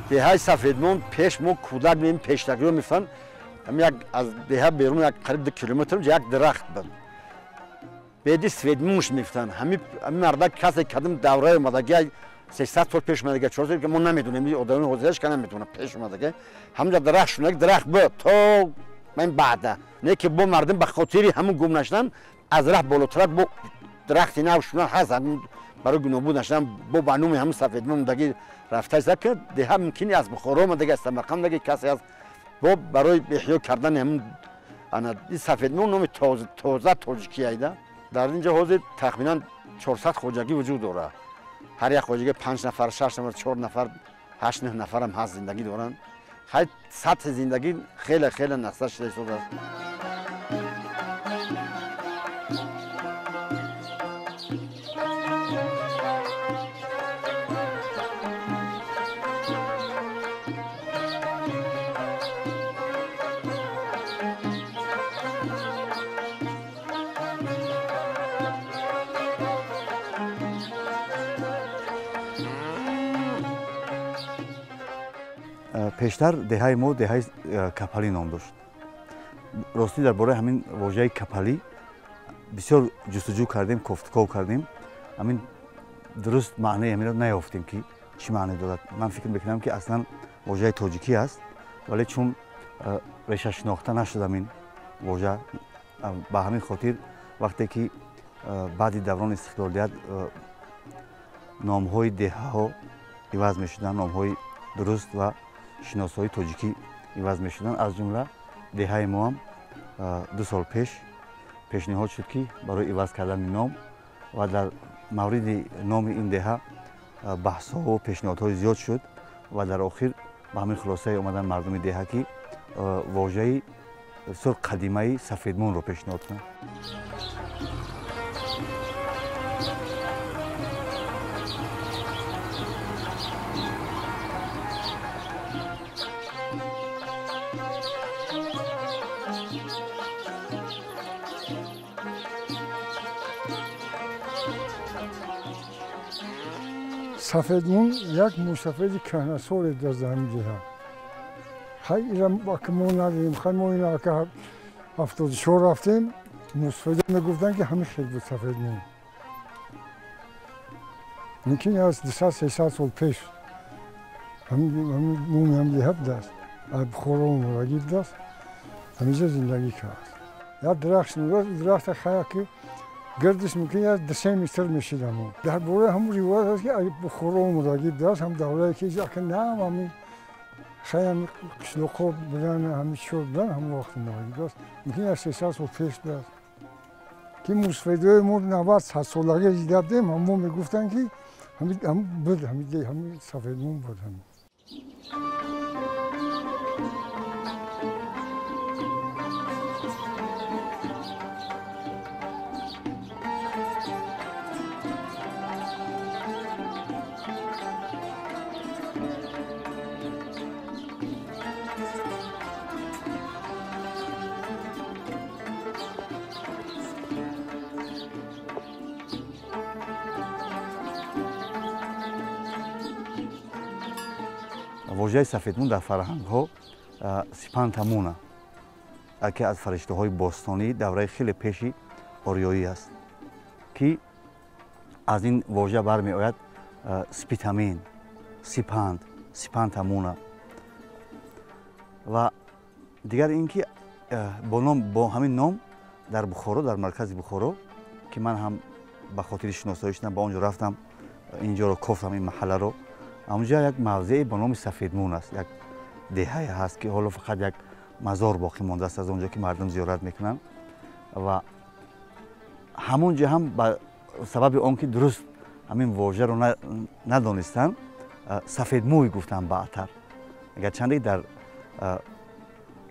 Деҳаи Сафедмон пеш мо кӯдак меем, пештагиро мефан, ҳам як аз деҳа берун як қариб 2 километр як дарахт буд. Беди Светмунш мефтан. Ҳами мардак касе кадим давраи омадаги 300 сол пеш омадаги, 400 ки мо намедонем, одамони ҳозираш ка намедонам пеш омадаги. Ҳамҷа дарахт шунаги дарахт буд то ман баъда. Не ки бо мардум ба хотири ҳамун гум нашдан аз раҳ болотарак бо дарахти нав шунан ҳаст, барои гунобуд нашдан бо ба номи ҳамун Сафедмон омадаги рафта иста ки деҳа мумкин аз Бухоро омадаги, аз Самарқанд омадаги касе аз бо барои эҳё кардани ҳамун ана ин Сафедмон номи тоза тоҷикӣ айда. Дар инҷо ҳозир тахминан 400 хоҷагӣ вуҷуд дорад. Ҳар як хоҷагӣ 5 нафар, 6 нафар, 4 нафар, 8-9 нафарам ҳаст зиндагӣ доранд. Хай сатҳи зиндагӣ хеле хеле нақса шуда истодааст. Пештар деҳаи мо деҳаи Капалӣ ном дошт. Ростӣ дар бораи ҳамин вожаи Капалӣ бисёр ҷустуҷӯ кардем, кофтуков кардем. Ҳамин дуруст маънаи ҳаминро наёфтем ки чӣ маъне дорад. Ман фикр мекунам ки аслан вожаи тоҷикӣ аст, вале чун решашинохта нашуд ҳамин вожа, ба ҳамин хотир вақте ки баъди даврони истиқлолият номҳои деҳаҳо иваз мешуданд, номҳои дуруст ва шиносҳои тоҷикӣ иваз мешуданд, аз ҷумла деҳаи мо ҳам 2 сол пеш пешниҳод шуд ки барои иваз кардани ном ва дар мавриди номи ин деҳа баҳсҳову пешниҳодҳои зиёд шуд ва дар охир ба ҳамин хулосае омаданд мардуми деҳа ки вожаи бисёр қадимаи Сафедмонро пешниҳод кунанд. Сафедмон як мусафеди кӯҳнасоле дар замин деҳа. Хай ира ки мо надидем, хай мо ина ака 74 рафтем, мусафеда мегуфтанд ки ҳамин хел буд Сафедмон. Мумкин аз 200-300 сол пеш ҳамин номи ҳам деҳа будааст, аз Бухоро омадагӣ будааст, ҳаминҷо зиндагӣ кард. Як дарахт шунидааст, дарахта хая ки гирдиш мумкин аз 2-3 метр мешид ҳамон. Дар бораи ҳамун ривоят аст ки Бухоро омадагӣ будааст, ҳам даврае ки ака нам ҳамин хай ҳамин қишлоқҳо будан, ҳамин чиҳо будан, ҳамон вақт омадагӣ будааст. Мумкин аз 300 сол пеш будааст. Ки мусафедои мо 90-100 солагӣ дида будем, ҳамон мегуфтанд ки ҳамин буд, ҳамин Сафедмон буд ҳамин. Вожаи Сафедмон дар фарҳангҳо Сипантамуна, яке аз фариштаҳои бостонии давраи хеле пеши ориёӣ аст ки аз ин вожа бармеояд спитамин, сипанд, Сипантамуна. Ва дигар ин ки бо ҳамин ном дар Бухоро, дар маркази Бухоро, ки ман ҳам ба хотири шиносоӣ шудам ба он ҷо рафтам, инҷоро кофтам, ин маҳалларо. Ҳамонҷо як мавзее ба номи Сафедмон аст, як деҳае ҳаст ки ҳоло фақат як Мазор боқӣ мондааст аз он ҷо, ки мардум зиёрат мекунанд ва ҳамон ҷо ҳам ба сабаби он ки дуруст ҳамин вожаро надонистанд, сафедмӯй гуфтанд баъдтар. Агарчанде дар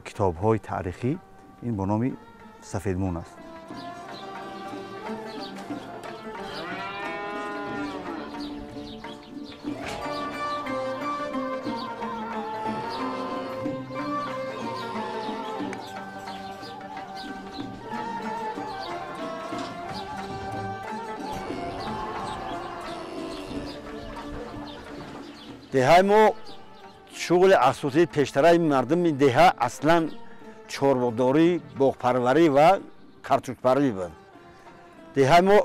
китобҳои таърихӣ ин бо номи сафедмун аст. Деҳаи мо шуғли асосии пештараи мардуми деҳа аслан чорводорӣ, боғпарварӣ ва картошкапарварӣ буд. Деҳаи мо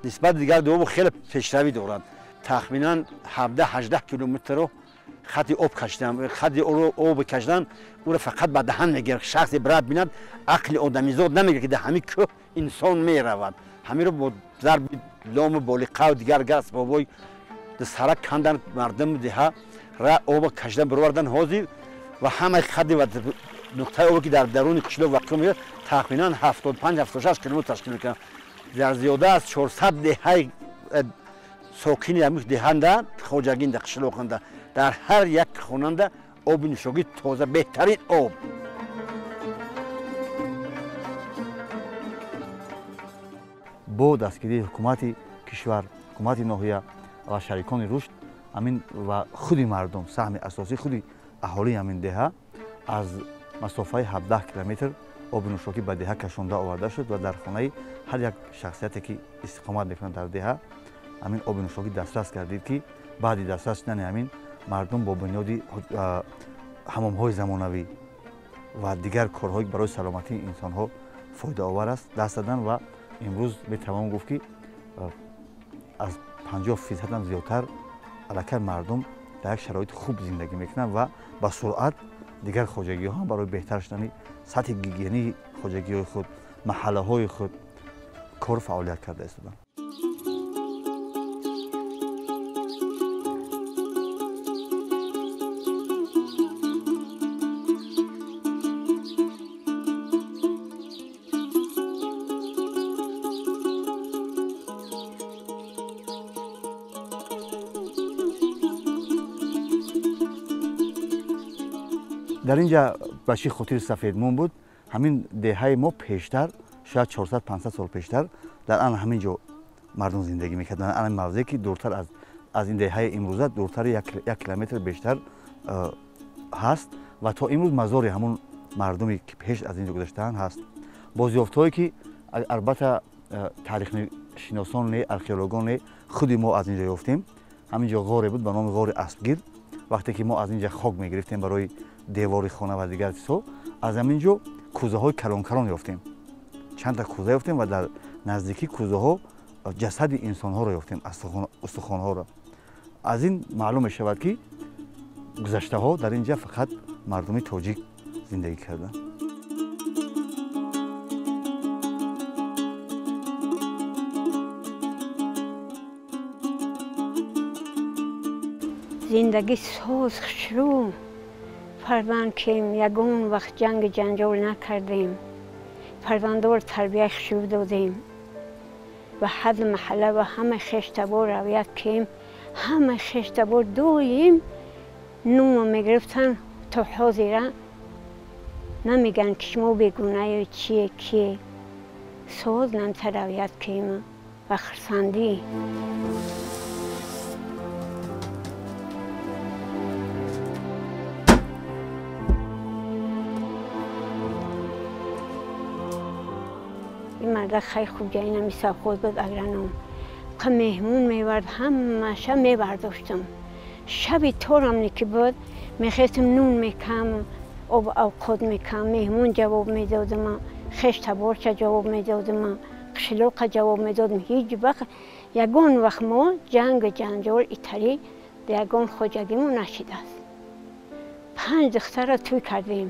нисбат дигар деҳаҳо хеле пешравӣ дорад. Тахминан 17-18 километрро хати об кашидан, хати об кашидан ӯро фақат ба даҳан мегирад. Шахсе брат бинад, ақли одамизод намегирад, ки дар ҳамин кӯҳ инсон меравад. Ҳаминро бо зарби лому болиқаву дигар асбобҳои сарак кандан мардум деҳа ра оба кашидан бировардан ҳозир ва ҳамаи хадди ва нуқтаи обе, ки дар даруни қишлоқ воқеъ мешавад, тахминан 75-76 километр ташкил мекунад. Дар зиёда аз 400 деҳаи сокини ҳамин деҳанда, хоҷагинда, қишлоқанда дар ҳар як хонанда оби нӯшокӣ тоза, беҳтарин об. Бо дастгирии ҳукумати кишвар, ҳукумати ноҳия ва шарикони рушд ҳамин ва худи мардум, саҳми асосии худи аҳолии ҳамин деҳа аз масофаи 17 километр оби нӯшокӣ ба деҳа кашонда оварда шуд ва дар хонаи ҳар як шахсияте, ки истиқомат мекунад дар деҳа, ҳамин оби нӯшокӣ дастрас гардид, ки баъди дастрас шудани ҳамин мардум бо бунёди ҳамомҳои замонавӣ ва дигар корҳое, ки барои саломатии инсонҳо фоидаовар аст, даст заданд ва имрӯз метавон гуфт, ки аз 50% ҳам зиёдтар аллакай мардум дар як шароити хуб зиндагӣ мекунанд ва ба суръат дигар хоҷагиҳо ҳам барои беҳтар шудани сатҳи гигиении хоҷагиҳои худ, маҳаллаҳои худ кор фаъолият карда истоданд. Дар ин ҷа ба чӣ хотири сафедмун буд? Ҳамин деҳаи мо пештар, шояд 400-500 сол пештар, дар ан ҳамин ҷо мардум зиндагӣ мекарданд, ан мавзее, ки дуртар аз ин деҳаи имрӯза дуртари як километр бештар ҳаст ва то имрӯз мазори ҳамун мардуме, ки пеш аз ин ҷо гузаштаанд, ҳаст. Бозёфтҳое, ки албатта таърихшиносон не, археологон не, худи мо аз ин ҷо ёфтем. Ҳамин ҷо ғоре буд ба номи ғори аспгир. Вақте ки мо аз ин ҷо хок мегирифтем барои девори хона ва дигар чизҳо, аз ҳамин ҷо кӯзаҳои калонкалон ёфтем. Чандта кӯза ёфтем ва дар наздикии кӯзаҳо ҷасади инсонҳоро ёфтем, устухонҳоро. Аз ин маълум мешавад, ки гузаштаҳо дар ин ҷа фақат мардуми тоҷик зиндагӣ карданд. Зиндагӣ соз, хушрӯ. Фарзанд кем, ягон вақт ҷанги ҷанҷол накардем. Фарзандор тарбияи хушрӯ додем. Ба ҳадди маҳалла ва ҳамаи хештабор равият кем, ҳамаи хештабор доим нума мегирифтанд, то ҳозира намегӯянд, ки шумо бегунаё чие, кие. Соз намта равият кем ва хурсандӣ. Ин мардак хеле хуб ҷаинами совхоз буд, агроном. Қа меҳмон мевард, ҳамаша мебардоштам. Шаби торам ки буд, мехестам, нун мекам, об авқот мекам, меҳмон ҷавоб медодам, хеш таборча ҷавоб медодам, қишлоқа ҷавоб медодам. Ҳеҷ вақт ягон вақт мо ҷангу ҷанҷол италӣ дар ягон хоҷагимо нашидааст. 5 духтарро тӯй кардем,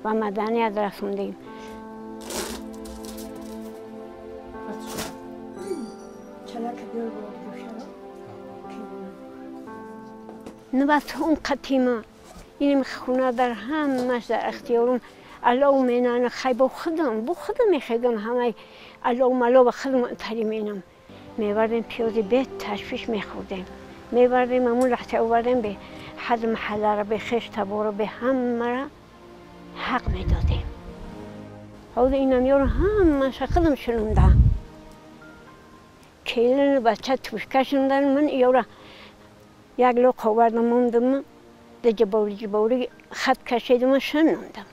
ба маданият расондем. Набат он қатима иним хона дар ҳамаш дар ихтиёрум. алов менан хай бо худам бо худам мехедам ҳамаи алов малова худам тари менам мевардем пиёзи бе ташвиш мехӯрдем мевардем ҳамун лаҳза овардем бе ҳад маҳаллара бе хеш табора бе ҳамара ҳақ медодем. Ҳозир инам ёро ҳамаша худам шунумда. Келину бача тушка шундан ман ёра як лоқ овардам мондам да ҷабори ҷабори хат кашидам шунондам.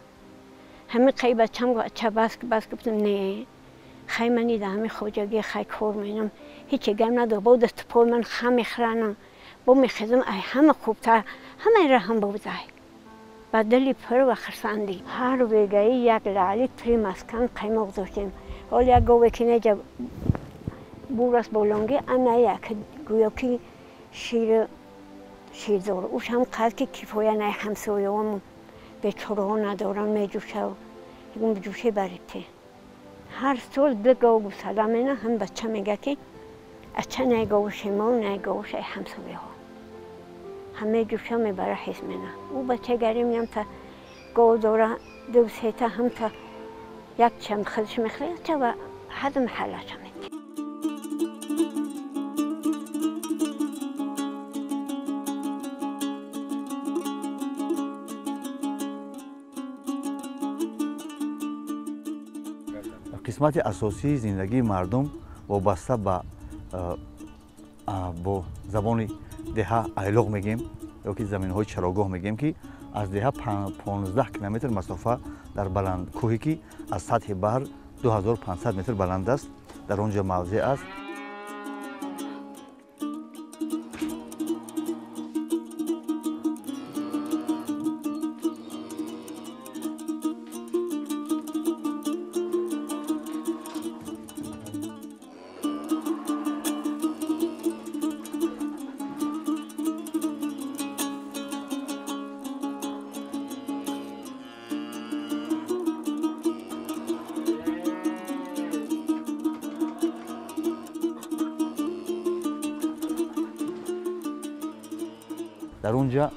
Ҳами қай бачам бача бас бас гуфтам не хай мани да ҳами хоҷагӣ хай кор менам ҳеҷ гам надор бо дасту пой ман хам мехӯранам бо мехезам ай ҳама хубтар ҳамаи раҳам бозай. Ба дили пур ва хурсандӣ. Ҳар вегаи як лаъли пури маскан қаймоқ доштем. Ҳол як гове ки неҷа бурас болонгӣ ана як гӯё ки ширдор. Уш ҳам қад ки кифоя най ҳамсояам бечораҳо надоранд меҷӯшав. Ҷӯше барите. Ҳар сол ду гов гусала мена ҳам бача мега ки ача най говши мо най говши ҳамсояҳо. Ҳам меҷӯша мебара ҳис мена. Ӯ бача гарим ям та гов дора ду сета ҳам та як чам худш мехӯрад ча ва ҳад маҳаллаша мети. Қисмати асосии зиндагии мардум вобаста ба бо забони деҳа айлоқ мегем ё ки заминҳои чарогоҳ мегем ки аз деҳа 15 километр масофа дар баландкӯҳе ки аз сатҳи баҳр 2500 метр баланд аст, дар он ҷо мавзеъ аст. Дар он ҷа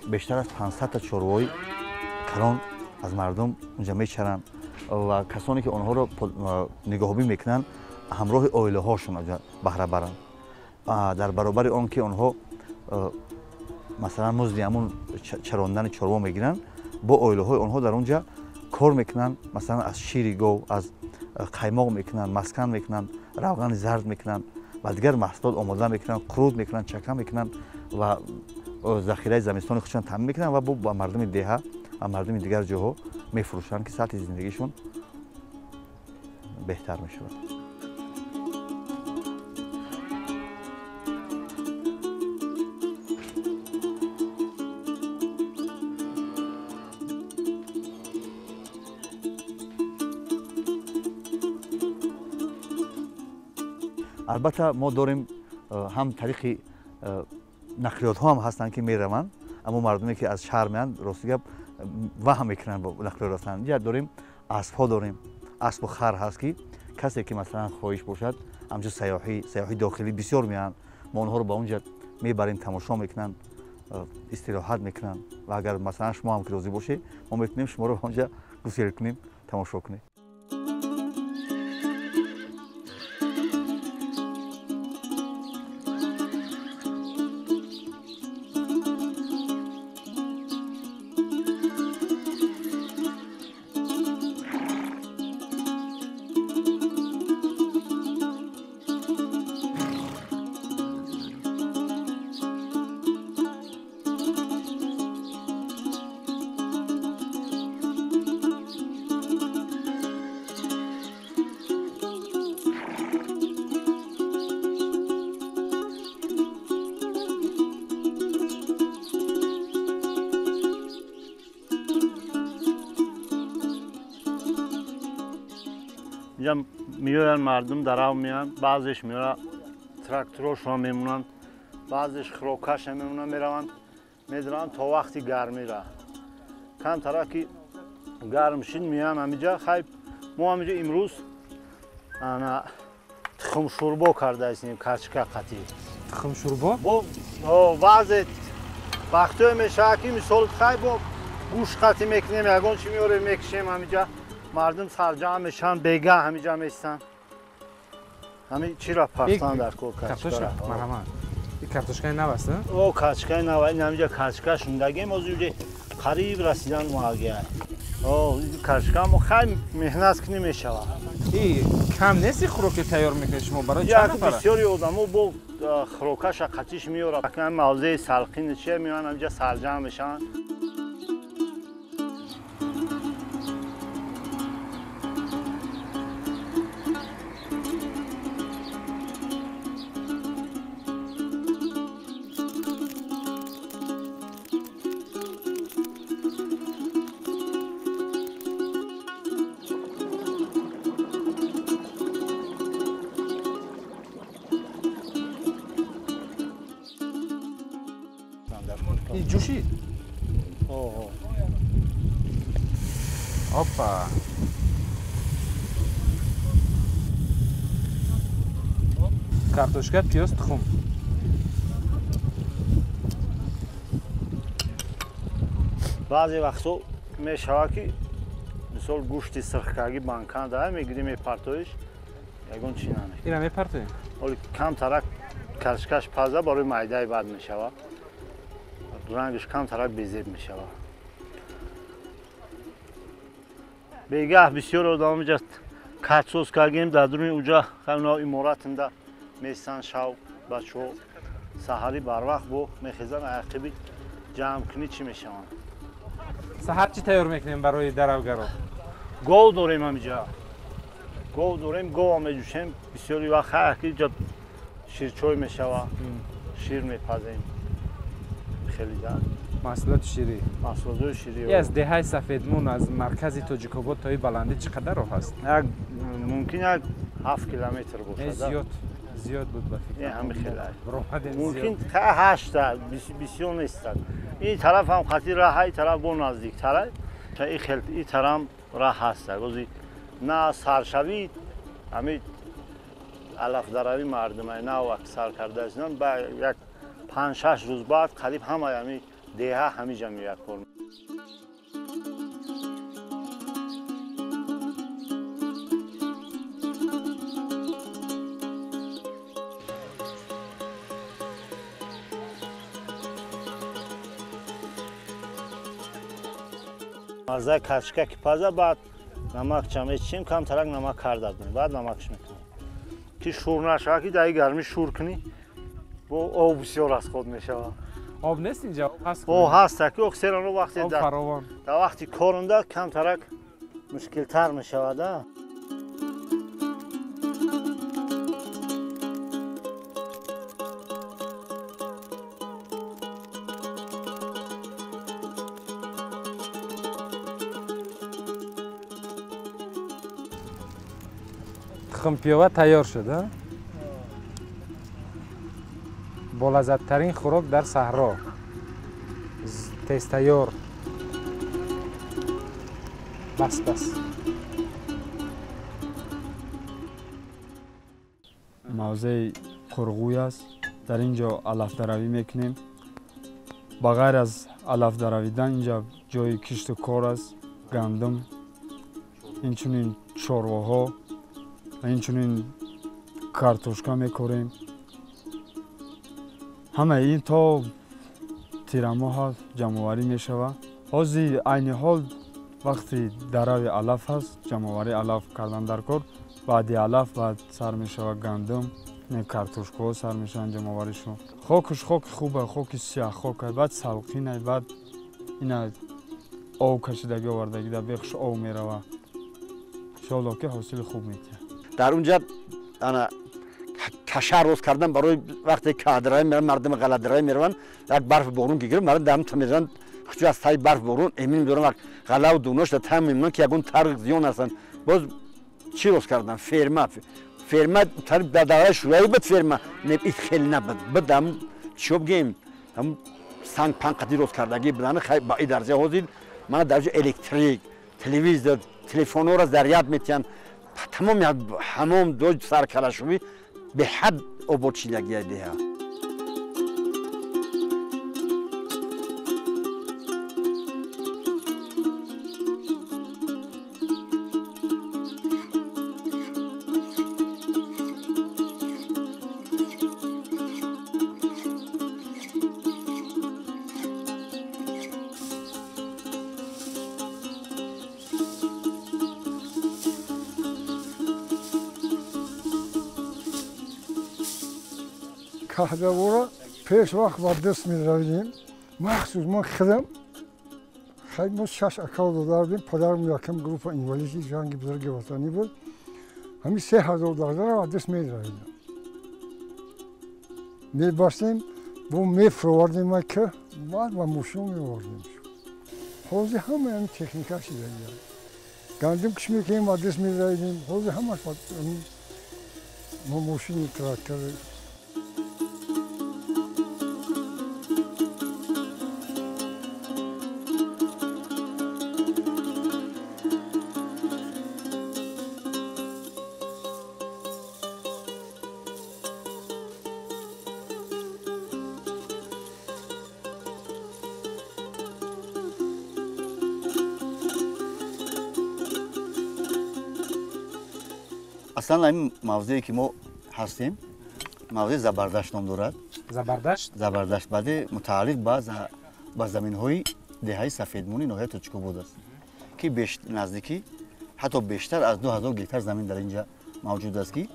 бештар аз 500 та чорвои калон аз мардум унҷа мечаранд ва касоне ки онҳоро нигоҳубӣ мекунанд ҳамроҳи оилаҳошон баҳра баранд. Дар баробари он ки онҳо масалан музди ҳамун чарондани чорво мегиранд, бо оилаҳои онҳо дар он ҷа кор мекунанд, масалан аз шири гов, аз қаймоқ мекунанд, маскан мекунанд, равғани зард мекунанд ва дигар маҳсулот омода мекунанд, қурут мекунанд, чака мекунанд ва захираи замистони худшон таъмин мекунанд ва ба мардуми деҳа ва мардуми дигар ҷоҳо мефурӯшанд ки сатҳи зиндагишон беҳтар мешавад. Албатта мо дорем ҳам тариқи нақлиётҳо ҳам ҳастанд ки мераванд, аммо мардуме ки аз шаҳр меянд рости гап ваҳм мекунанд бо нақлиёт рафтан. Инҷа дорем аспҳо дорем, аспу хар ҳаст ки касе ки масалан хоҳиш бошад ҳамчун сайёҳии дохилӣ бисёр меянд, мо онҳоро ба онҷа мебарем, тамошо мекунанд, истироҳат мекунанд ва агар масалан шумо ҳам ки розӣ бошед, мо метавонем шуморо ба онҷа гусел кунем, тамошо кунем. Инҷа меоянд мардум, дарав меоянд, баъзеш меоянд тракторошон мемонанд, баъзеш хӯрокаша мемонанд, мераванд, медраванд то вақти гармира. Камтара ки гарм шид меоянд ҳамиҷа. Хай мо ҳамиҷа имрӯз ана тухмшӯрбо кардаистем, качка қатӣ. Тухмшӯрбо? Бо баъзе вақтҳое мешавад ки мисол хай бо Гӯшт қатӣ мекунем, ягон чӣ меорем, мекушем ҳамиҷа. Мардум сарҷамъ мешаванд, бегаҳ ҳамиҷа меистанд. Ҳамин чиро пахтан дар кор картошка. Марҳамат. Ин картошкаи нав аст, о, картошкаи нав, ин ҳамиҷа картошка шундагем, ҳозир қариб расидан муагия. О, картошка мо хай меҳнат кунӣ мешавад. И кам нест хӯроке тайёр мекунед шумо барои чанд нафар? Бисёри одамо бо хӯрокаша қатиш меорад. Мавзеи салқин чия меоянд, ҳамиҷа сарҷамъ мешаванд. Ҷӯшид? Опа! Картошка, пиёз, тухм. Баъзе вақтҳо мешавад ки мисол гӯшти сирхкагӣ банкан дар мегирӣ, мепартоиш, ягон чӣ намекунӣ. Ира мепартоем? Ҳоли камтарак картошкаш паза барои майдаи бад мешавад. Рангаш камтарак безеб мешавад. Бегаҳ бисёр одам инҷа катсоз кардем, дар дуруни уҷа ҳамино иморатында местан шав бачаҳо саҳарӣ барвақт бо мехезанд, аяқиби ҷамъ кунӣ чӣ мешаванд. Саҳар чӣ тайёр мекунем барои даравгаро? Гов дорем ҳамиҷа. Гов дорем, гова меҷӯшем. Бисёри вақт ҳар ки инҷа ширчой мешавад, шир мепазем. Хеле маҳсулоти ширӣ. Маҳсулоти ширӣ. Аз деҳаи Сафедмун аз маркази Тоҷикобод то баландӣ чӣ қадар роҳ аст? Як мумкин як 7 километр бошад. Зиёд, зиёд буд ба фикр. Ҳамин хеле. Роҳадем зиёд. Мумкин 8 бисёр нестад. Ин тараф ҳам қати роҳ, ин тараф бо наздиктар. Ин хел ин тараф роҳ ҳаст. Ози на саршавӣ ҳамин алафдаравӣ мардумай на сар карда ба як 5-6 рӯз баъд қариб ҳамаи ҳамин деҳа ҳамиҷа меояд кор. Маззаи картошка ки паза, баъд намакча мечишем, камтарак намак карда баъд намакш мекунем. Ки шур нашавад, ки дар ин гармӣ шур кунӣ бо об бисёр аз худ мешавад. Об нест инҷа? Об ҳаст? Об ҳаст, ки серано вақте об фаровон. Дар вақти корунда камтарак мушкилтар мешавад. Тухмпиёва тайёр шуд, а? Болаззаттарин хӯрок дар саҳро. Тезтайёр. Бас бас. Мавзеи Қурғуй аст. Дар ин ҷо алафдаравӣ мекунем. Ба ғайр аз алафдаравидан инҷа ҷои кишту кор аст, гандум, инчунин чорвоҳо, инчунин картошка мекорем. Ҳамаи ин то тирамоҳ ҷамъоварӣ мешавад. Ҳозир айни ҳол вақти дарави алаф ҳаст, ҷамъоварии алаф кардан дар кор. Баъди алаф баъд сар мешавад гандум, картошкаҳо сар мешаванд ҷамъоваришон. Хокаш хоки хуба, хоки сияҳхок, баъд салқин, баъд ина об кашидагӣ овардагӣ, дар бехш об меравад. Иншоалло ки ҳосили хуб метиҳад. Дар унҷа ана каша рост кардан барои вақте кадраи мераванд, мардум ғаладраи мераванд, як барф борун ки гирифт, мардум дам мераванд, хучу аз таи барф борун эмин медоранд, ғалаву дунош дар таи мемонанд ки ягон тарғ зиён ҳастанд. Боз чӣ рост кардан? Ферма. Ферма дар давраи шӯравӣ буд ферма, не ит хеле набуд. Буд ҳам чиё бигем, ҳам санг панқатӣ рост кардагӣ буданд, хай ба и дарҷа ҳозир мана дарҷа электрик, телевизор, телефонҳоро заряд метиҳанд. Тамоми ҳамом дож саркалашувӣ беҳад ободшидагия деҳа. Каҳдавора пеш вақт ба даст медравидем. Махсус ман худам мо шаш акав додар будем. Падарам якам группа инвалиди ҷанги бузурги ватанӣ буд. Ҳамин 3000 дардара ба даст медравидем. Мебастем, бо мефуровардем ки баъд ба мошин меовардем. Ҳозир ҳама ҳамин техника шида. Гандум киш мекунем, ба даст медравидем. Ҳозир ҳамаш мошини трактор. Аслан ин мавзее ки мо ҳастем, мавзеи Забардашт ном дорад. Забардашт? Забардашт баъде мутааллиқ ба заминҳои деҳаи Сафедмуни ноҳияи Тоҷикобод аст, ки наздикӣ ҳатто бештар аз 2000 гектар замин дар инҷа мавҷуд аст, ки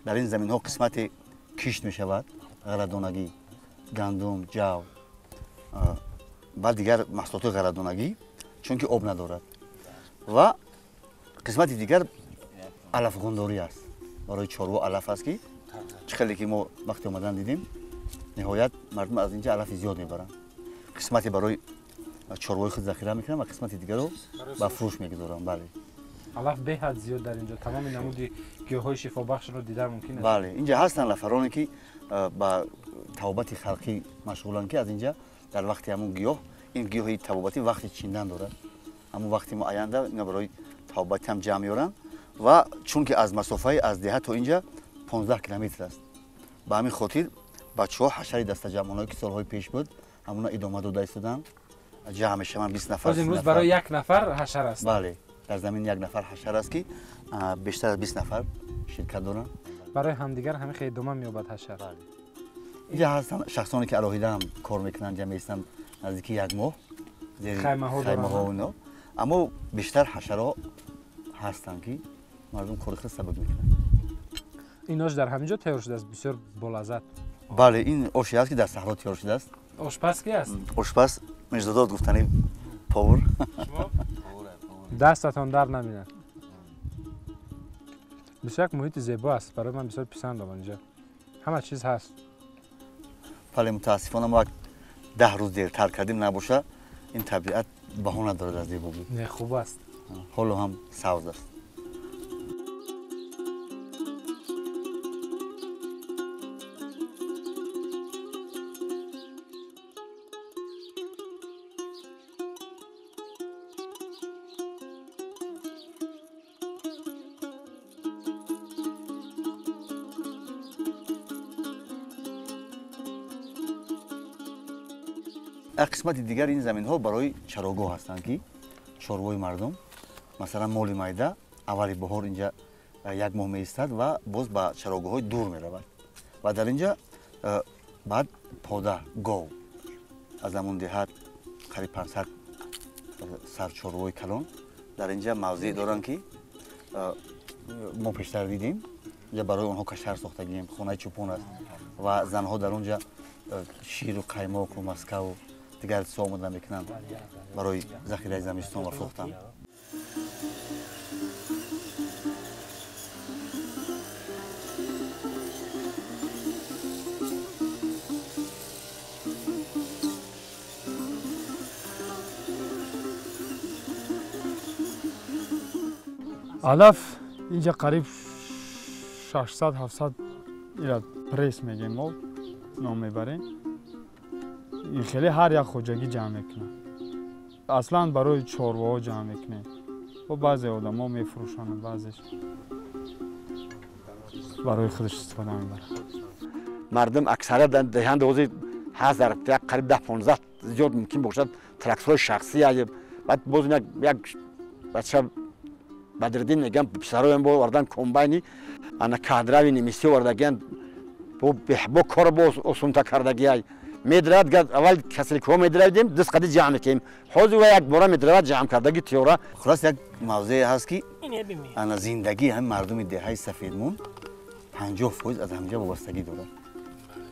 дар ин заминҳо қисмате кишт мешавад, ғалладонагӣ, гандум, ҷав ва дигар маҳсулоти ғалладонагӣ, чунки об надорад, ва қисмати дигар алафгондорӣ аст. Барои чорво алаф аст, ки чӣ хеле ки мо вақти омадан дидем, ниҳоят мардум аз инҷа алафи зиёд мебаранд. Қисмате барои чорвои худ захира мекунанд ва қисмати дигарро ба фурӯш мегузоранд. Бале, алаф беҳад зиёд дар инҷо, тамоми намуди гиёҳҳои шифобахшро дидан мумкин аст. Бале, инҷа ҳастанд нафароне ки ба табобати халқӣ машғуланд, ки аз инҷа дар вақти ҳамун гиёҳ, ин гиёҳи табобатӣ вақти чиндан дорад, ҳамун вақти муайянда ина барои табобатӣ ҳам ҷамъ меоранд. Ва чунки аз масофаи аз деҳа то инҷа 15 километр аст, ба ҳамин хотир бачаҳо ҳашари дастаҷамъоное ки солҳои пеш буд, ҳамуна идома дода истоданд, ҷамъ мешаванд 20 нафар. Имрӯз барои як нафар ҳашар аст. Бале, дар замин як нафар ҳашар аст, ки бештар аз 20 нафар ширкат доранд. Барои ҳамдигар ҳамин хел идома меёбад ҳашар. Инҷа ҳастанд шахсоне ки алоҳида ҳам кор мекунанд, ҷамъ меистанд наздики як моҳ зери хаймаҳо ино, аммо бештар ҳашарҳо ҳастанд, ки мардум кори худ сабаб мекунанд. Ин ош дар ҳамин ҷо тайёр шудааст, бисёр болаззат. Бале, ин оше аст, ки дар саҳро тайёр шудааст. Ошпаз ки аст? Ошпаз Мирзодод гуфтани повар. Дастатон дар наминад. Бисёр як муҳити зебо аст, барои ман бисёр писанд омад инҷа. Ҳама чиз ҳаст. Бале, мутаассифона мо 10 рӯз дертар кардем, набоша ин табиат баҳона дорад аз зебогӣ. Не, хуб аст. Ҳоло ҳам сабз аст. Қисмати дигар ин заминҳо барои чарогоҳ ҳастанд, ки чорвои мардум, масалан моли майда аввали баҳор инҷа як моҳ меистад ва боз ба чарогоҳҳои дур меравад, ва дар инҷа баъд пода, гов аз ҳамон деҳат қариб 500 сар чорвои калон дар инҷа мавзеъ доранд, ки мо пештар дидем. Инҷа барои онҳо кашар сохтагием, хонаи чӯпон аст ва занҳо дар онҷа ширу қаймоқу маскаву дигар чизҳо омода мекунанд барои захираи замистон ва фурӯхтан. Алаф инҷа қариб 600-700 ира пресс мегем, мо ном мебарем. Ин хеле ҳар як хоҷагӣ ҷамъ мекунад. Аслан барои чорвоҳо ҷамъ мекунем. Бо баъзе одамо мефурӯшанд, баъзеш барои худаш истифода мебарад. Мардум аксарият деҳанд ҳозир ҳазар як қариб 10-15 зиёд мумкин бошад тракторҳои шахсӣ, баъд боз як бача Бадриддин мегӯям, писароям бо овардан комбайни ана кадрави немисӣ овардагиянд, бо корро бо осонта кардагиай. Медравад, аввал касаликҳо медравидем, даст қади ҷамъ мекунем. Ҳозир ва як бора медравад ҷамъ кардаги тиёра. Хулос як мавзее ҳаст, ки ана зиндагии ҳамин мардуми деҳаи Сафедмун 50% аз ҳаминҷа вобастагӣ дорад.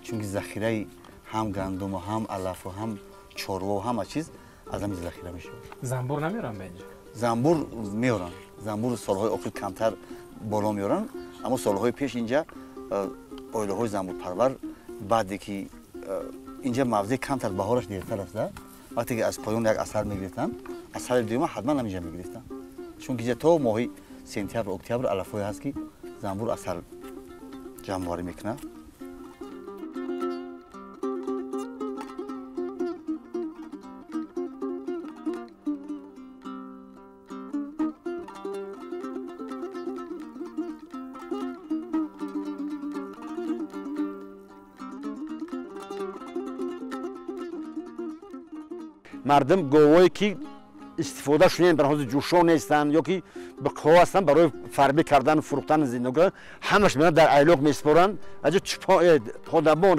Чунки захираи ҳам гандуму ҳам алафу ҳам чорво ҳама чиз аз ҳамин захира мешавад. Занбур намеоранд ба инҷо? Занбур меоранд. Занбур солҳои охир камтар боло меоранд, аммо солҳои пеш инҷа оилаҳои занбурпарвар баъде ки инҷа мавзеъ камтар баҳораш дертар аст, вақте ки аз поён як асал мегирифтанд, асали дуюма ҳатман ҳаминҷа мегирифтанд. Чунки инҷа то моҳи сентябр, октябр алафҳое ҳаст ки занбур асал ҷамъоварӣ мекунад. Мардум говое ки истифода шунен бар ҳозир ҷӯшон нестанд ё ки биқҳо ҳастанд барои фарбӣ кардан, фурӯхтан зиндагӣ ҳамаш меоянд дар айлоқ месупоранд. Аҷа подабон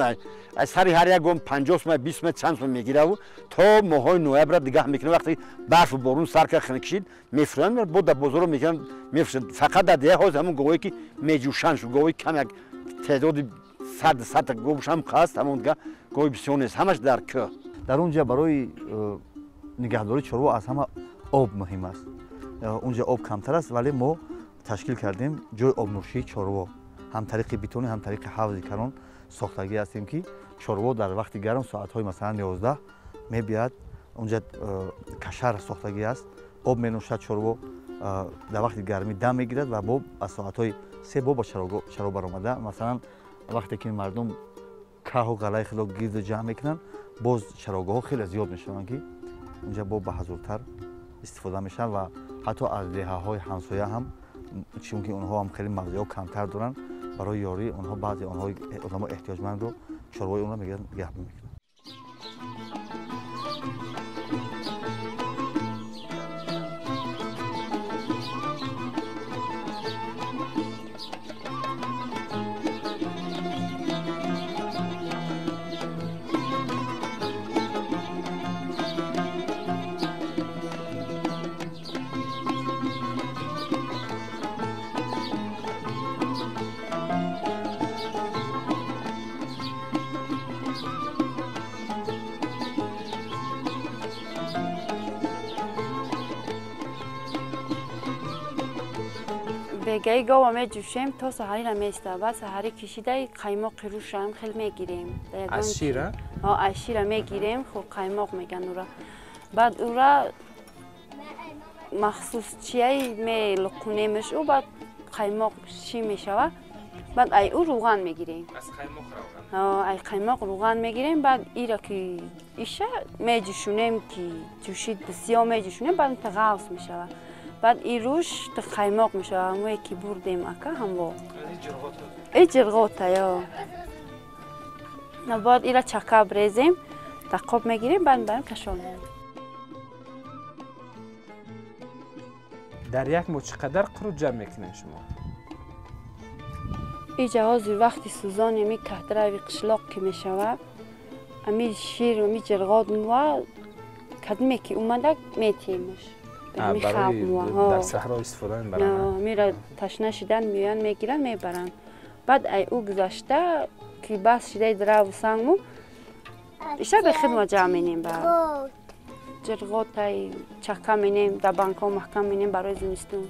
аз сари ҳар як гом 50 сум, 20 сум, чанд сум мегираву то моҳҳои ноябра дигаҳ мекунанд. Вақте барфу борун сар кард хунукшид мефурӯянд, бо дар бозоро мекунанд, мефурӯшанд. Фақат дар деҳа ҳозир ҳамон говое ки меҷӯшанд шу говои кам як теъдоди 100 говш ҳам ҳаст, ҳамон дига гови бисёр нест, ҳамаш дар кӯҳ. Дар он ҷа барои нигаҳдории чорво аз ҳама об муҳим аст. Он ҷа об камтар аст, вале мо ташкил кардем ҷои обнӯшии чорво. Ҳам тариқи битони, ҳам тариқи ҳавзи калон сохтагӣ ҳастем ки чорво дар вақти гарм соатҳои масалан 11 мебиёяд, он ҷа кашар сохтагӣ аст, об менӯшад чорво, дар вақти гармӣ дам мегирад ва бо аз соатҳои 3 бо ба чаро баромада, масалан вақте ки мардум каҳу ғалаи худро гирду ҷамъ мекунанд, боз чарогоҳҳо хеле зиёд мешаванд ки унҷа бо баҳазуртар истифода мешаванд ва ҳатто аз деҳаҳои ҳамсоя ҳам, чунки онҳо ҳам хеле мавзеъҳо камтар доранд, барои ёрии онҳо баъзе онҳо одамо эҳтиёҷмандро чорвои онро мегиранд, нигаҳбон мекунанд. Бегаи гова меҷӯшем то саҳарира места. Баъд саҳарӣ кишидаи қаймоқи рӯшам хел мегирем. Аз шира? Аз шира мегирем, хуб қаймоқ меган ура. Баъд ура махсус чияи мелуқунемаш ӯ, баъд қаймоқ ши мешава. Баъд ай ӯ рӯған мегирем. Аз қаймоқ рӯған? Ай қаймоқ рӯған мегирем, баъд ира ки иша меҷӯшунем ки ҷӯшид бисёр меҷӯшунем, баъд ғафс мешава. Баъд ин рӯш қаймоқ мешава, ҳамое ки бурдем ака ҳамво. И ҷирғота, ё. Баъд ира чака брезем, дар қоб мегирем, баъд мебарем кашонем. Дар як моҳ чӣ қадар қурут ҷамъ мекунед шумо? Иҷа ҳозир вақти сӯзони ами каҳдрави қишлоқ ки мешава, ами шир, ами ҷирғот муа кадме ки омада метиемаш. Дар саҳро истифода мебаранд. Мира ташна шидан меоянд, мегиранд, мебаранд. Баъд ай ӯ гузашта ки бас шидаи драву сангу иша бехидма ҷамъ менем, ба ҷирғотай чака менем, дар банкҳо маҳкам менем барои зимистон.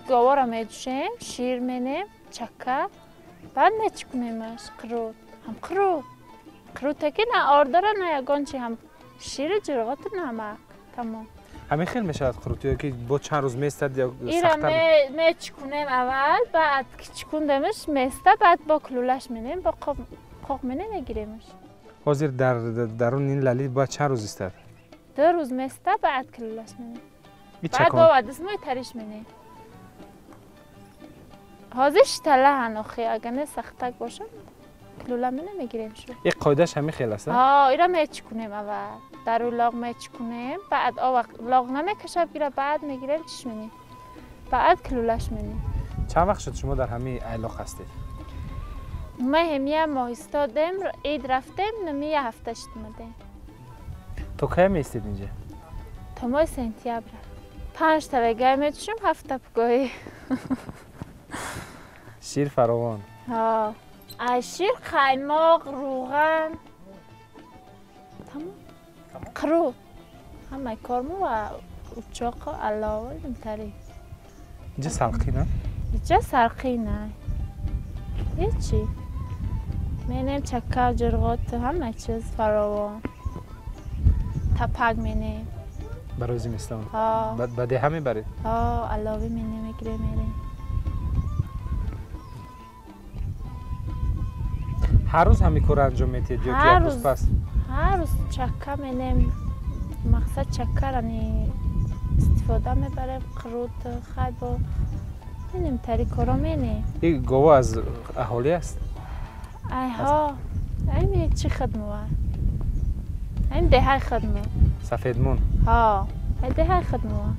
Говора меҷӯшем, шир менем, чака, баъд мечукунемаш қурут. Ҳам қурут. Қуруте ки на ор дора, на ягон чи, ҳам ширу ҷирғоту намак. Тамом. Ҳамин хел мешавад қурут ё ки бо чанд рӯз местад ё ира мечикунем аввал, баъд ки чикундемш места, баъд бо кулулаш менем, бо қоқ менем, мегиремш. Ҳозир дар дарун ин лали бояд чанд рӯз истад? 2 рӯз места, баъд кулулаш менем. Баъд бо дастмои тариш менем. Ҳозир шталаҳан охи, агар не сахтак бошад кулула менем, мегирем шу. Ин қоидааш ҳамин хел аст? Ҳа, ира мечикунем аввал. Дар рӯи лоғ мечикунем, баъд лоғ намекашад гира, баъд мегирем чиш менем. Баъд кулулаш менем. Чанд вақт шуд шумо дар ҳамин айлоқ ҳастед? Ма ҳамия моҳ истодем, ид рафтем, нами я ҳафта шуд омадем. То кай меистед инҷа? То моҳи сентябр. 5 та вегай мечушем, 7 та пгоҳӣ. Шир фаровон. Ҳа. Ай шир, қаймоқ, рӯған. Тамом. Қурут. Ҳамаи корму ва учоқу алова интари. Инҷа салқин, а? Инҷа салқин, а. Ҳечи. Менем чака, ҷурғот, ҳама чиз фаровон. Тапак менем. Барои зимистон? Ҳа. Ба деҳа мебаред? Ҳа, аловӣ менем, мегирем, мерем. Ҳар рӯз ҳамин корро анҷом медиҳед ё ки як рӯз пас? Ҳар рӯз чака менем. Мақсад чакара истифода мебарем, қурут, хайбо. Менем, тари коро менем. Ин гово аз аҳолӣ аст? Ай ҳо, ами чӣ хидмува? Ами деҳаи хидму. Сафедмун? Ҳо, ай деҳаи хидмува.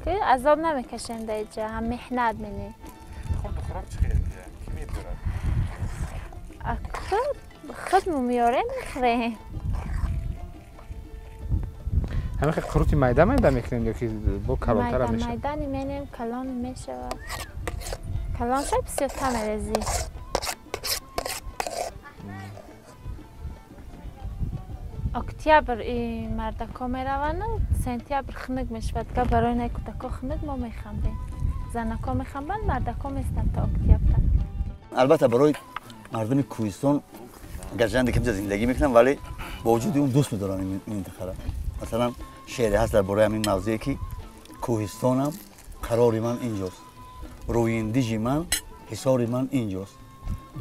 Ки азоб намекашем дар инҷа, ҳам меҳнат менем. Хурду хӯрок чӣ хел инҷа? Кӣ мебиёрад? Хидму меёрем, мехӯрем. Ҳамин хел қурути майда майда мекунем ё ки бо калонтара мешавад? Майда менем, калон мешавад. Калон шавад, бисёртар мерезӣ. Октябр мардако мераванд, сентябр хунук мешавад. Га барои най кӯдако хунук мо мехамбем. Занако мехамбанд, мардако местанд то октябр. Албатта барои мардуми кӯҳистон гарчанде ки инҷа зиндагӣ мекунанд, вале бо вуҷуди он дӯст медоранд ин минтақаро. Масалан, шеъре ҳаст дар бораи ҳамин мавзӯе ки кӯҳистонам қарори ман инҷост, рӯиндижи ман ҳисори ман инҷост,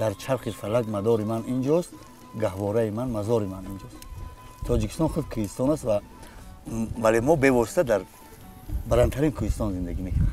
дар чархи фалак мадори ман инҷост, гаҳвораи ман мазори ман инҷост. Тоҷикистон худ кӯҳистон аст, вале мо бевосита дар баландтарин кӯҳистон зиндагӣ мекунем.